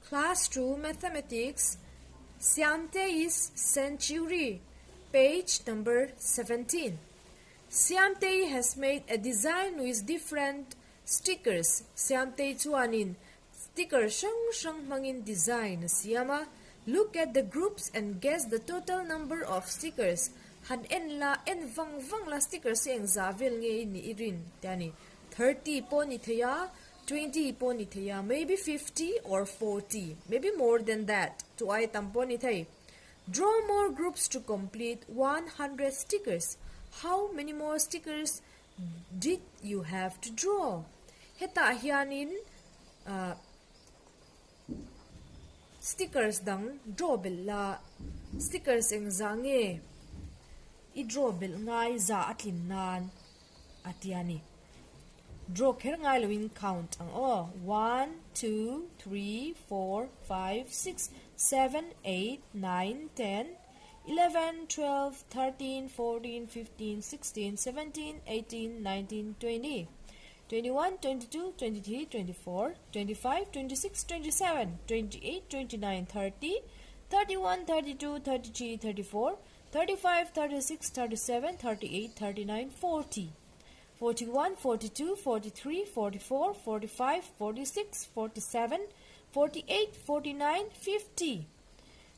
Class 2 Mathematics Siamtei's Century Page number 17 Siamtei has made a design with different stickers Siamtei chuanin sticker hrang hrang hmangin design a siam a Look at the groups and guess the total number of stickers Han en la en vang vang la stickers hi engzah vel nge i nih i rin te a ni 30 pawh a ni thei a 20 pawh a ni thei a maybe 50 or 40 maybe more than that chu ai tam pawh a ni thei Draw more groups to complete 100 stickers How many more stickers did you have to draw Hetah hianin ah stickers dang draw belh la stickers engzah nge i draw belh ngai zah a tlin nan a ti a ni. Draw kher ngai loin count ang aw, one, two, three, four, five, six, seven, eight, nine, ten, eleven, twelve, thirteen, fourteen, fifteen, sixteen, seventeen, eighteen, nineteen, 20. 21, 22, 23, 24, 25, 26, 27, 28, 29, 30, 31, 32, 33, 34, 35, 36, 37, 38, 39, 40, 41, 42, 43, 44, 45, 46, 47, 48, 49, 50,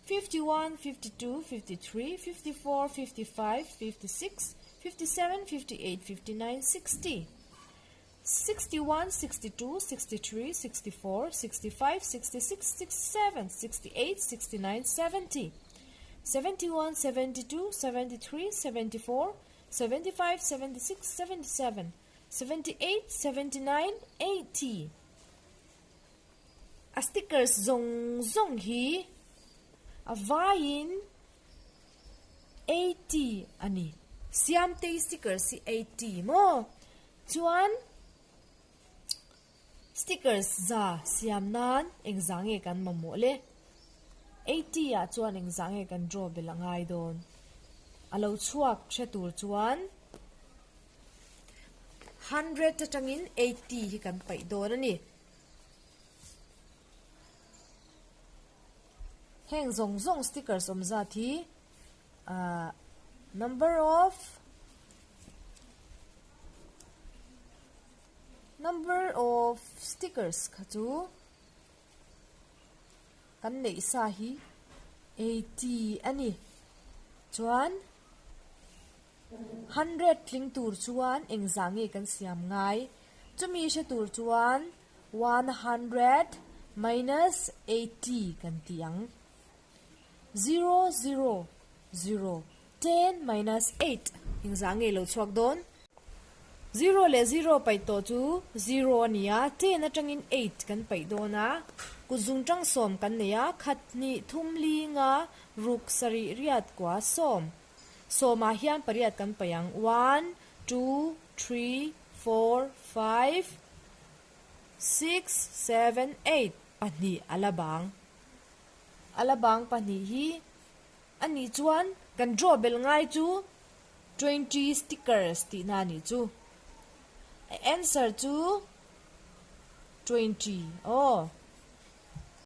51, 52, 53, 54, 55, 56, 57, 58, 59, 60. 61, 62, 63, 64, 65, 66, 67, 68, 69, 70, 71, 72, 73, 74, 75, 76, 77, 78, 79, 80. A stickers zawng zawng hi a vaiin 80 a ni. Siamtei stickers hi 80 maw? Chuan stickers za siam nan engzah nge kan mamawh le? 80 ah chuan engzah nge kan draw belh a ngai dawn? A lo chhuak hre tur chuan hundred atangin 80 hi kan paih dawn a ni. Heng zawng zawng stickers awm zat hi ahh number of number of stickers kha chu kan neih sa hi 80 a ni chuan hundred tling tur chuan engzah nge kan siam ngai chumi hre tur chuan 100 minus 80 kan ti ang. Zero zero zero ten minus eight engzah nge lo chhuak dawn? Zero leh zero paih tawh chu zero a ni a, ten atangin eight kan paih dawn a, kut zungtang sawm kan nei a, khat hnih thum li nga ruk sarih riat kua sawm. Sawmah hian pariat kan paih ang, one two three four five six seven eight pahnih a la bang. A la bang pahnih hi a nih chuan kan draw belh ngai chu 20 stickers tihna a nih chu. A answer chu 20 aw.